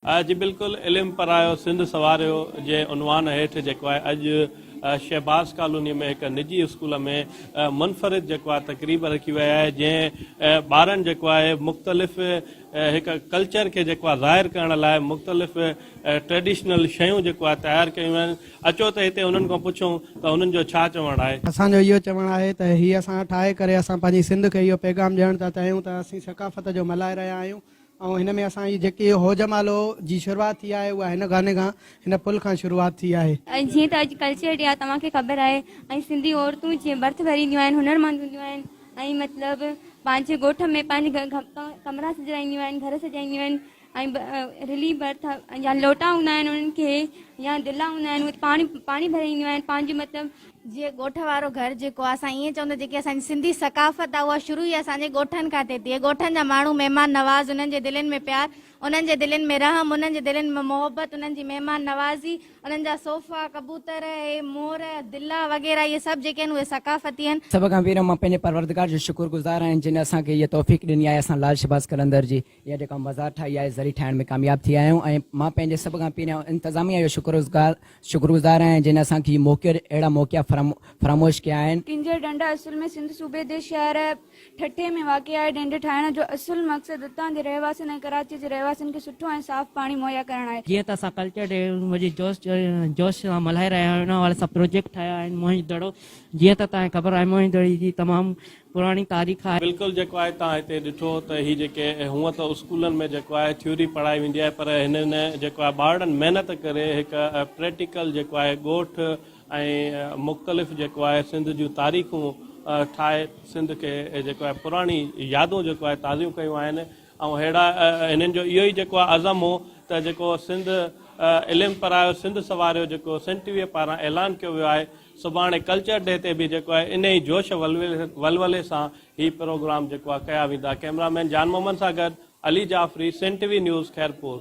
جي بلڪل علم پرايو سنڌ سنواريو جي عنوان هيٺ جيڪو آهي اڄ شهباز ڪالوني ۾ هڪ نجي اسڪول ۾ منفرد جيڪو آهي تقريب رکي وئي آهي جنهن ٻارن جيڪو آهي مختلف هڪ ڪلچر کي جيڪو آهي ظاهر ڪرڻ لاء مختلف ٽريڊيشنل شيون جيڪو آهي تيار ڪيون آهن اچو ته هتي انهن کان پڇون ته انهن جو ڇا چوڻ آهي. اسان جو اهو چوڻ آهي ته هي اسان ٺاهي ڪري اسان پنهنجي سنڌ کي اهو پيغام ڏيڻ ٿا چاهيون ته اسين ثقافت جو ملهائي رهيا آهيون ۽ هن ۾ اسان جي جيڪي هو جمالو جي شروعات ٿي آهي اها هن گاني کان هن پل کان شروعات ٿي آهي. جيئن ته اڄ ڪلچر ڊي آهي توهان کي خبر آهي ۽ سنڌي عورتون جيئن ڀرت ڀرينديون آهن هنرمند هونديون آهن ۽ مطلب پنهنجي ڳوٺ ۾ پنهنجي ڪمرا سجائينديون آهن گهر سجائينديون آهن ۽ رلي ڀرت يا لوٽا هوندا آهن انهن کي يا دلا هوندا آهن اهي پاڻي پاڻي ڀري اينديون آهن پنهنجي مطلب. جيئن ڳوٺ وارو گهر جيڪو آهي اسان ائين چئون ته جيڪي اسان جي سنڌي ثقافت آهي اها شروع ئي اسان جي ڳوٺن کان ٿئي ٿي ڳوٺن جا ماڻهو مهمان نواز انهن جي دلين ۾ پيار انهن جي دلين ۾ رحم انهن جي دلين ۾ محبت انهن جي مهمان نوازي انهن جا صوفا ڪبوتر اهي مور دلا وغيره اهي سڀ جيڪي آهن اهي ثقافتي آهن. سڀ کان پهريون مان پنهنجي پروردگار جو شڪر گذار آهيان جنھن اسان کي هيء توفيق ڏني آهي اسان لال شھباز قلندر جي اها جيڪا مزار ٺاهي آهي ذري ٺاهڻ ۾ ڪامياب ٿي آيا آهيون ۽ مان پنهنجي سڀ کان پهريان انتظاميه جو شڪر گذار شڪر گذار آهيان جنهن اسان کي هي موقعو اهڙا موقعا فراموش ڪيا آهن. ڪينجهر ڍنڍ اصل ۾ سنڌ صوبي جي شهر ٺٽي ۾ واقع آهي. ڍنڍ ٺاهڻ جو اصل مقصد اتان جي رهواسين ۽ ڪراچي جي رهواسين کي سٺو ۽ صاف پاڻي مهيا ڪرڻ آهي. جيئن ته اسان ڪلچر ڊي وڏي جوش جوش سان ملهائي رهيا آهيون ان حوالي سان پروجيڪٽ ٺاهيا آهن موهين جو دڙو جيئن ته توهان کي خبر آهي موهين دڙي جي تمام پراڻي تاريخ آهي. بلڪل جيڪو آهي توهان هتي ڏٺو ته هي جيڪي هونء ته اسڪولن ۾ جيڪو آهي ٿيوري پڙهائي ويندي آهي پر هنن جيڪو آهي ٻارڙن محنت ڪري هڪ پريٽيڪل جيڪو آهي ڳوٺ ۽ مختلف جيڪو آهي سنڌ جون تاريخون ٺاهي سنڌ کي جيڪو آهي پراڻي يادون جيڪو آهي تازيون ڪيون آهن ۽ ههڙا هنن جو اهو ئي جيڪو آهي عزم هو ته جيڪو سنڌ علم پرايو سنڌ سنواريو جيڪو سنڌ ٽي وي پاران اعلان ڪيو ويو آهي سڀاڻي ڪلچر ڊي تي به جيڪو آهي انهي جوش ولولي سان هي پروگرام جيڪو آهي ڪيا ويندا ڪئميرا مين جان محمد سان گڏ Ali Jafri Sindh T V news Khairpur.